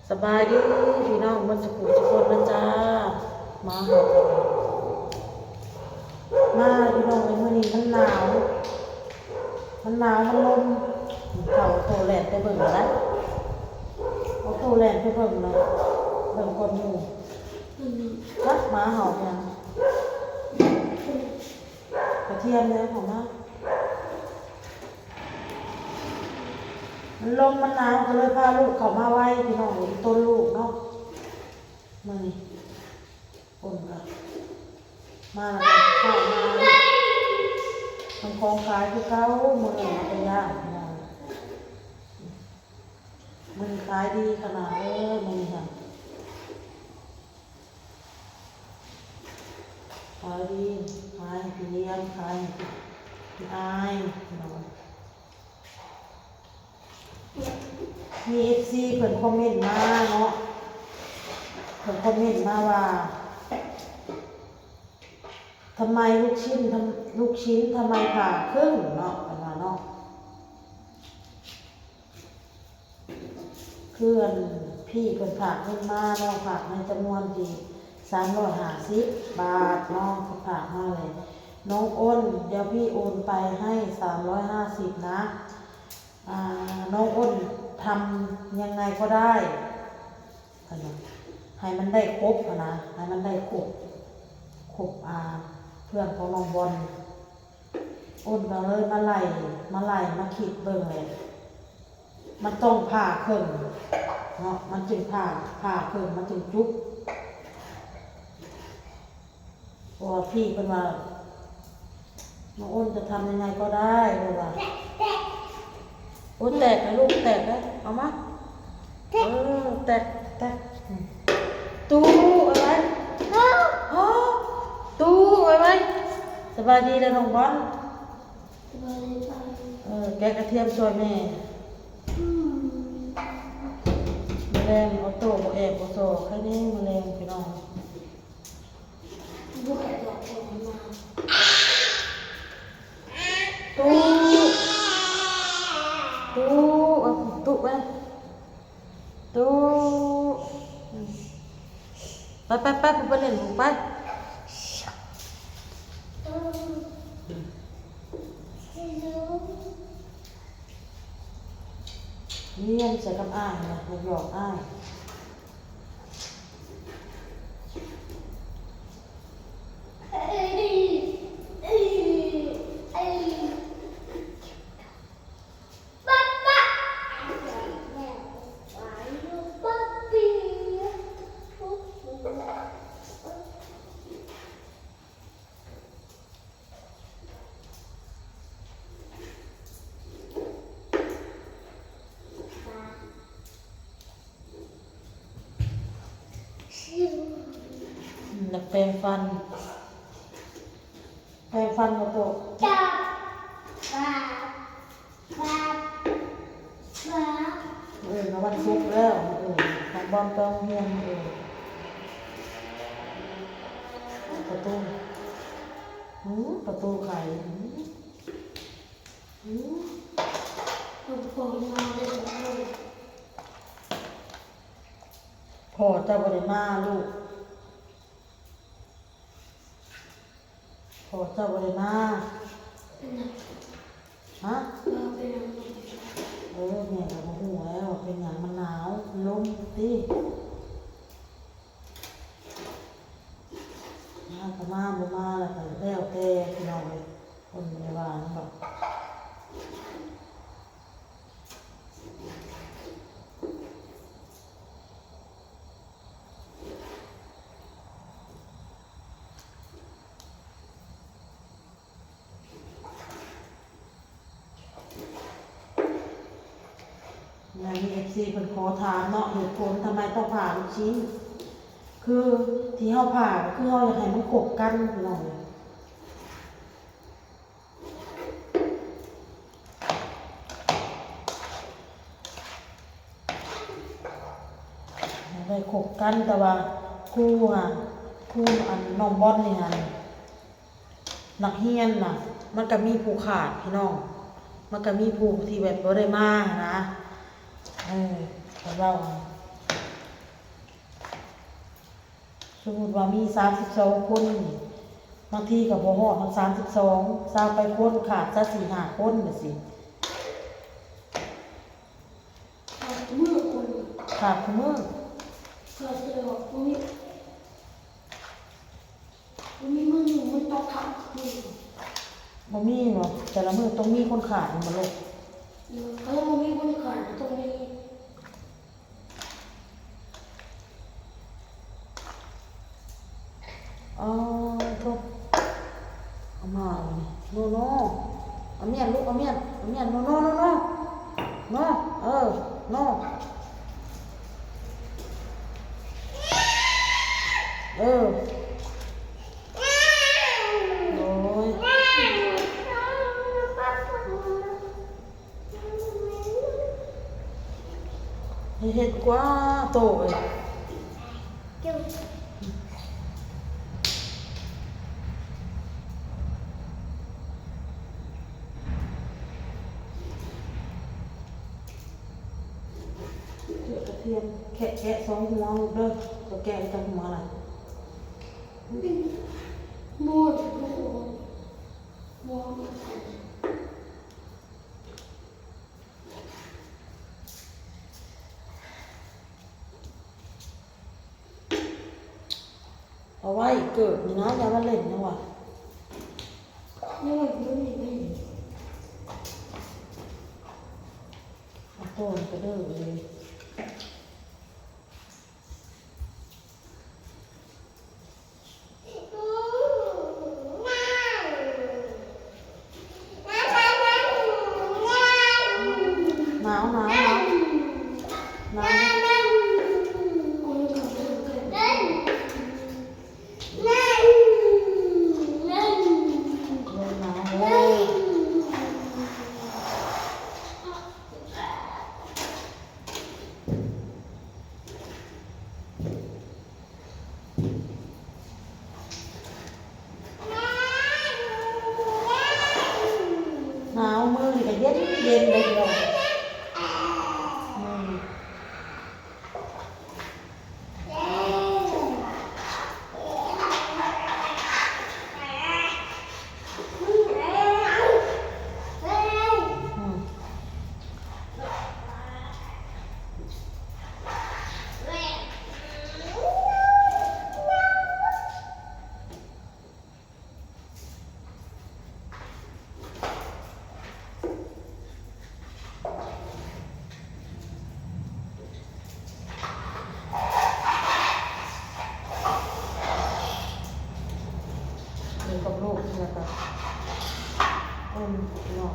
ສະບາຍດີພີ່ນ້ອງເບິດສູ່ຜູ້ສູ່ຄົນເດີຈ້າ. ມາຮອດ ມາພີ່ນ້ອງເອີຍ ມື້ນີ້ມັນໜາວ ມັນໜາວ ມັນລົມ. ເອົາໂຕແລ່ນໄປເບິ່ງແລ້ວ ເອົາໂຕແລ່ນໄປເບິ່ງແລ້ວ ເບິ່ງກ່ອນໝູ່. ຈັກໝາເຫົ່າຫຍັງ ກະທຽມແລ້ວເຂົ້າມາ. ມັນລົມມັນໜາວ ກໍເລີຍພາລູກເຂົ້າມາໄວ ພີ່ນ້ອງເອີຍ ຕົ້ນລູກເນາະ. ມື້ນີ້ຝົນກໍມາແລ້ວ ກໍເຂົ້າມາ ເບິ່ງຂອງຂາຍຄືເກົ່າ. ມື້ນີ້ມັນກໍຍາກ ພີ່ນ້ອງ ມື້ນີ້ຂາຍດີຂະໜາດເລີຍ ມື້ນີ້ຫັ້ນ. ຂາຍດີ ຂາຍໃຫ້ພີ່ລ້ຽງ ຂາຍໃຫ້ພີ່ອ້າຍ ພີ່ນ້ອງ. ມີເອັຟຊີເພິ່ນຄອມເມັນມາເນາະ ເພິ່ນຄອມເມັນມາວ່າ ທຳໄມລູກຊິ້ນ ທຳ ລູກຊິ້ນທຳໄມຜ່າເຄິ່ງເນາະ ເພິ່ນວ່າເນາະ. ຄືອັນພີ່ເພິ່ນຝາກເງິນມາເນາະ ຝາກໃນຈຳນວນທີ່ສາມຮ້ອຍຫ້າສິບບາດເນາະ ເພິ່ນຝາກມາເລີຍ. ນ້ອງອ້ນ ດຽວພີ່ໂອນໄປໃຫ້ສາມຮ້ອຍຫ້າສິບນະ. ອ່າ ນ້ອງອ້ນທຳຍັງໄງກໍໄດ້ ໃຫ້ມັນໄດ້ຄົບຫັ້ນນະ ໃຫ້ມັນໄດ້ຄົບ ຄົບ ອ່າ ເພື່ອນຂອງນ້ອງບອນ. ອ້ນກໍເລີຍມາໄລ່ ມາໄລ່ມາຄິດເບິ່ງແຫຼະ ມັນຕ້ອງຜ່າເຄິ່ງເນາະ ມັນຈຶ່ງຜ່າ ຜ່າເຄິ່ງມັນຈຶ່ງຈຸກ. ເພາະວ່າພີ່ເພິ່ນວ່າ ນ້ອງອ້ນຈະທຳຍັງໄງກໍໄດ້ ເພິ່ນວ່າ. ໂອ້ ແຕກແລ້ວລູກ ແຕກແລ້ວ ເອົາມາ. ເອີ ແຕກ ແຕກ. ຕູ້ໄວໆ ຕູ້ໄວໆ. ສະບາຍດີແລ້ວນ້ອງບອນ. ສະບາຍດີ. ເອີ ແກະກະທຽມຊ່ວຍແມ່. ອືມ ມື້ແລງນີ້ອອໂຕ້ບໍ່ແອບບໍ່ຊອກ ໃຄແນ່ມື້ແລງພີ່ນ້ອງ. ຕູ້ ຕູ້ ເອົາຕູ້ໄປ ຕູ້ ໄປ ໄປ ໄປ ໄປຫຼິ້ນລູກໄປ. ຮຽນໃສ່ກັບອ້າຍນະ ຢາກຫຼອກອ້າຍ. ຢາກແປງຟັນ ແປງຟັນບໍ່ໂຕະ? ເອີ ນະ ວັນສຸກແລ້ວ ເອີ ນ້ອງບອນໄປໂຮງຮຽນ ເອີ ປະຕູ ຫື ປະຕູໄຂ ຫື ຫື ພໍ່ເຈົ້າບໍ່ໄດ້ມາລູກ. ພໍ່ເຈົ້າບໍ່ໄດ້ມາ. ເປັນຫຍັງ? ຮະ? ເອີ ເປັນຫຍັງ? ເອີ ແມ່ກໍບໍ່ຮູ້ແລ້ວວ່າເປັນຫຍັງ ມັນໜາວ ມັນລົມຕິ. ມາກໍມາ ບໍ່ມາແລ້ວກໍແລ້ວແຕ່ ພີ່ນ້ອງເອີຍ ຄົນບໍ່ໄດ້ວ່າຫຍັງດອກ. ແລ້ວມີເອັຟຊີເພິ່ນຂໍຖາມເນາະ ເຫດຜົນທຳໄມຕ້ອງຜ່າລູກຊິ້ນ ຄືທີ່ເຮົາຜ່າ ກໍຄືເຮົາຢາກໃຫ້ມັນຄົບກັນ ພີ່ນ້ອງເອີຍ. ໄດ້ຄົບກັນ ແຕ່ວ່າຄູຫັ້ນ ຄູ ອັນ ນ້ອງບອນນີ້ຫັ້ນ ນັກຮຽນນະ ມັນກະມີຜູ້ຂາດ ພີ່ນ້ອງ ມັນກະມີຜູ້ທີ່ແບບບໍ່ໄດ້ມາຫັ້ນນະ. ເອີ ເພິ່ນເວົ້າ ສົມມຸດວ່າມີສາມສິບສອງຄົນນີ້ ບາງທີກໍບໍ່ຮອດຮອດສາມສິບສອງ ຊາວປາຍຄົນ ຂາດຊະສີ່ຫ້າຄົນຈັ່ງຊີ້ ຂາດມື້ຄົນ ຂາດຄູ່ມື້ ຂາດແຕ່ວ່າບໍ່ມີ ບໍ່ມີມື້ໜຶ່ງມັນຕ້ອງຂາດຄືນ ບໍ່ມີເນາະ ແຕ່ລະມື້ຕ້ອງມີຄົນຂາດແມ່ນບໍ່ລູກ? ເອີ ຄັນບໍ່ມີຄົນຂາດກໍຕ້ອງມີ. ອໍ ໂທ້ ອາມາໂນໂນ ອາມຽນລູກ ອາມຽນ ອາມຽນ ໂນໂນ ໂນໂນ ໂນ ເອີ ໂນ ເອີ ໂອ້ຍ. ເຮັດກວ່າໂຕເອີຍ ກະທຽມ ແຄະ ແຄະສອງຫົວເດີ ເຈົ້າແກະຈັກຫົວລະ ໝົດ ຫົວ. ເອົາໄວ້ເກີດນີ້ນະ ຢ່າມາຫຼິ້ນນະວ່າ ຍັງບໍ່ມີໄດ້ ເອົາໂຕໄປເດີເອີຍ. ໜາວ ໜາວ ໜາວ ໜາວ ໜາວ. ໜາວ ມື້ນີ້ກໍເຢັນໆ ເລີຍພີ່ນ້ອງ ມື້ນີ້. ເອີ ກັບລູກ ແລ້ວກໍ ເອີ ພີ່ນ້ອງ.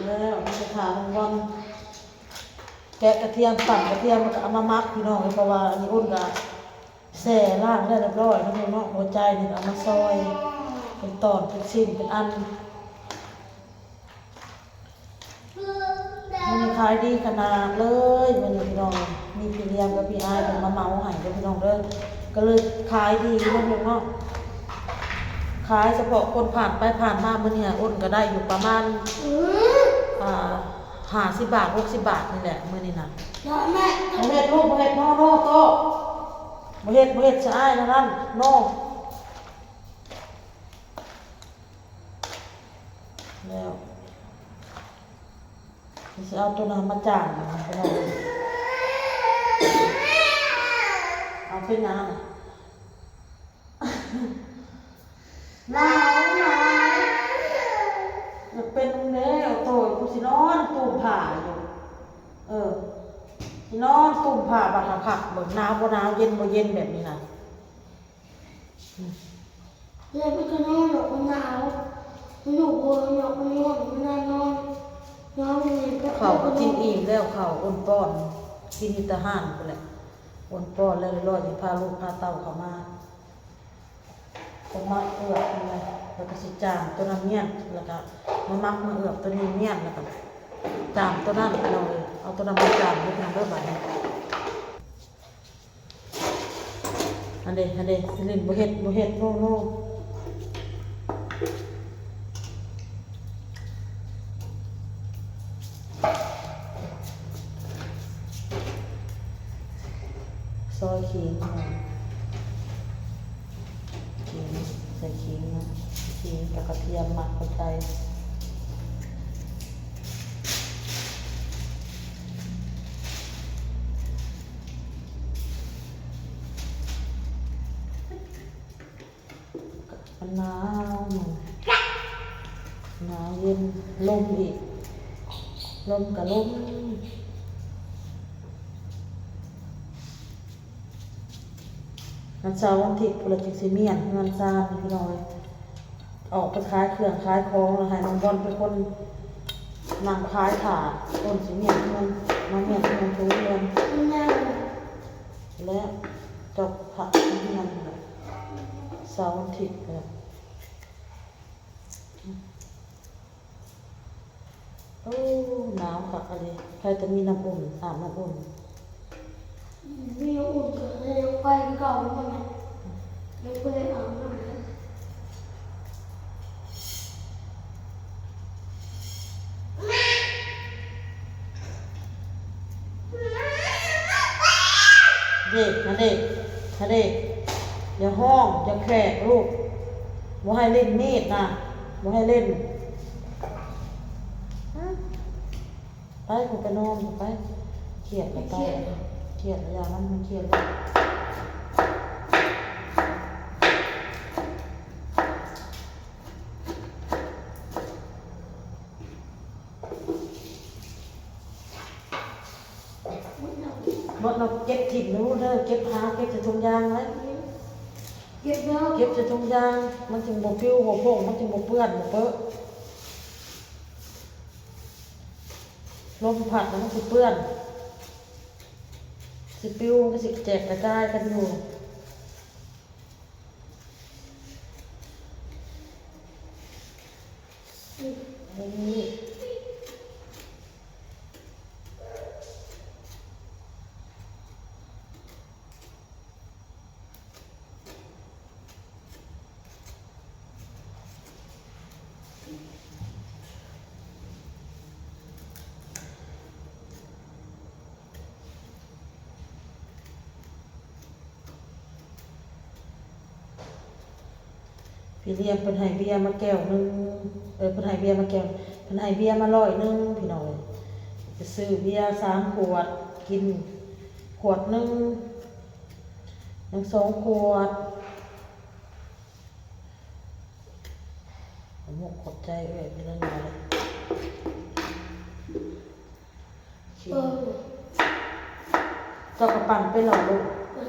ແລ້ວມັນຈະທາລົງວັນ ແກະກະທຽມ ຕຳກະທຽມ ແລ້ວກໍເອົາມາໝັກ ພີ່ນ້ອງເອີຍ ເພາະວ່າອັນນີ້ອຸ່ນກະແຊ່ລ້າງແລ້ວຮຽບຮ້ອຍເນາະ ເນາະ. ຫົວໃຈນີ້ກໍເອົາມາຊອຍເປັນຕອນ ເປັນຊິ້ນ ເປັນອັນ. ມື້ນີ້ຂາຍດີຂະໜາດເລີຍ ມື້ນີ້ພີ່ນ້ອງ ມີພີ່ລຽມກັບພີ່ອາຍເພິ່ນມາເໝົາໃຫ້ເດີພີ່ນ້ອງເດີ ກໍເລີຍຂາຍດີເນາະພີ່ນ້ອງເນາະ. ຂາຍສະເພາະຄົນຜ່ານໄປຜ່ານມາ ມື້ນີ້ອຸ່ນກໍໄດ້ຢູ່ປະມານ ອ່າ ຫ້າສິບບາດ ຫົກສິບບາດນີ້ແຫຼະ ມື້ນີ້ນະ. ບໍ່ເຮັດລູກ ບໍ່ເຮັດ ໂນ ໂນ ໂຕ ບໍ່ເຮັດ ບໍ່ເຮັດ ສະອາຍນັ້ນ ໂນ. ແລ້ວຊິເອົາໂຕນັ້ນມາຈ້າງ ເອົາໄປນານະ. ໜາວ ໜາວ ຢາກເປັນແນວໂຕ ກູຊິນອນຕຸ້ມຜ້າຢູ່ ເອີ ຊິນອນຕຸ້ມຜ້າບັດຄັກໆ ເບິ່ງໜາວບໍ່ໜາວ ເຢັນບໍ່ເຢັນແບບນີ້ນະ. ເອີ ມັນກໍນອນດອກ ມັນໜາວ ມັນຢູ່ບໍ່ນອນ ມັນນອນ ມັນນອນ ນອນ ເຂົ້າກໍກິນອີ່ມແລ້ວ ເຂົ້າອຸ່ນປ້ອນ ກິນຢູ່ແຕ່ຮ້ານພຸ້ນແຫຼະ ອຸ່ນປ້ອນແລ້ວລອຍໆ ຊິພາລູກພາເຕົ້າເຂົ້າມາ. ກໍມາເອືອບນີ້ ແລ້ວກໍຊິຈາມໂຕນັ້ນມ້ຽນ ແລ້ວກໍມາໝັກມາເອືອບໂຕນີ້ມ້ຽນ ແລ້ວກໍຈາມໂຕນັ້ນ ພີ່ນ້ອງເອີຍ. ເອົາໂຕນັ້ນມາຈາມເດີ ພີ່ນ້ອງເດີ ບາດນີ້. ອັນເດ ອັນເດ ຊິຫຼິ້ນ ບໍ່ເຮັດ ບໍ່ເຮັດ ໂນ ໂນ. ຊອຍຂີງ ຂີງ ໃສ່ຂີງເນາະ ຂີງກັບກະທຽມໝັກເຂົ້າໄປ. ມັນໜາວ ໜາວເຢັນ ລົມອີກ ລົມກະລົມ. ວັນເສົາວັນອາທິດພຸ້ນລະ ຈຶ່ງຊິມ້ຽນເຮືອນຊານ ພີ່ນ້ອງເອີຍ. ອອກໄປຂາຍເຄື່ອງຂາຍຂອງ ແລ້ວໃຫ້ນ້ອງບອນເປັນຄົນນັ່ງຂາຍຖ້າ ຄົນຊິມ້ຽນເຮືອນ ມາມ້ຽນເຮືອນ ຖູເຮືອນ ແລະ ເຈົ້າພະເຮືອນ ເສົາວັນອາທິດ ແລ້ວ ໂອ້ ໜາວຄັກອີ່ຫຼີ ໃຜແຕ່ມີນ້ຳອຸ່ນ ອາບນ້ຳອຸ່ນ. ອືມ ມີນ້ຳອຸ່ນກໍໄດ້ໄປຄືເກົ່າ ມັນຍັງບໍ່ໄດ້ອາບນ້ຳເລີຍ. ເດັກນະເດັກ ນະເດັກ ຢ່າຮ້ອງ ຢ່າແຂກລູກ ບໍ່ໃຫ້ຫຼິ້ນມີດນະ ບໍ່ໃຫ້ຫຼິ້ນ. ໄປ ໄປນອນໄປ ຄຽດແລ້ວໄປ ຄຽດແລ້ວ ຢ່າມັນ ມັນຄຽດແລ້ວ. ໝົດແລ້ວເກັບຖິ້ມເດີ ເກັບຫາ ເກັບໃສ່ຖົງຢາງໄວ້ ເກັບເດີ ເກັບໃສ່ຖົງຢາງ ມັນຈຶ່ງບໍ່ປິວບໍ່ໂພງ ມັນຈຶ່ງບໍ່ເປື້ອນບໍ່ເປິ. ລົມພັດແລ້ວມັນຊິເປື້ອນ ຊິປິວ ມັນກໍຊິກະແຈກກະຈາຍກັນຢູ່. ພີ່ລຽມເພິ່ນໃຫ້ເບຍມາແກ້ວໜຶ່ງ ເອີ ເພິ່ນໃຫ້ເບຍມາແກ້ວ ເພິ່ນໃຫ້ເບຍມາຮ້ອຍໜຶ່ງ ພີ່ນ້ອງເອີຍ. ໄປຊື້ເບຍສາມຂວດ ກິນຂວດໜຶ່ງ ຍັງສອງຂວດ. ຂອບອົກຂອບໃຈເອື້ອຍເພິ່ນຫຼາຍໆ. ເອີ ເຈົ້າກໍປັ່ນເປັນແລ້ວເນາະລູກ ເອີ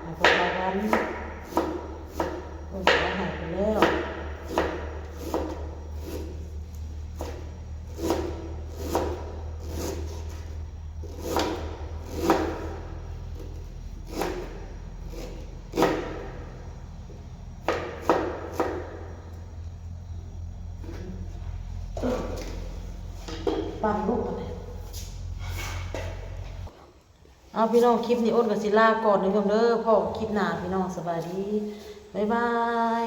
ໃຫ້ເພິ່ນລາຍວັນ ເພິ່ນກໍເອົາໃຫ້ເພິ່ນແລ້ວ. ປັ້ນລູກປານໃດ. ເອົາ ພີ່ນ້ອງ ຄລິບນີ້ ໂອນກໍຊິລາກ່ອນເດີ ພີ່ນ້ອງເດີ. ພໍ້ກັນຄລິບໜ້າ ພີ່ນ້ອງ. ສະບາຍດີ. ບາຍບາຍ.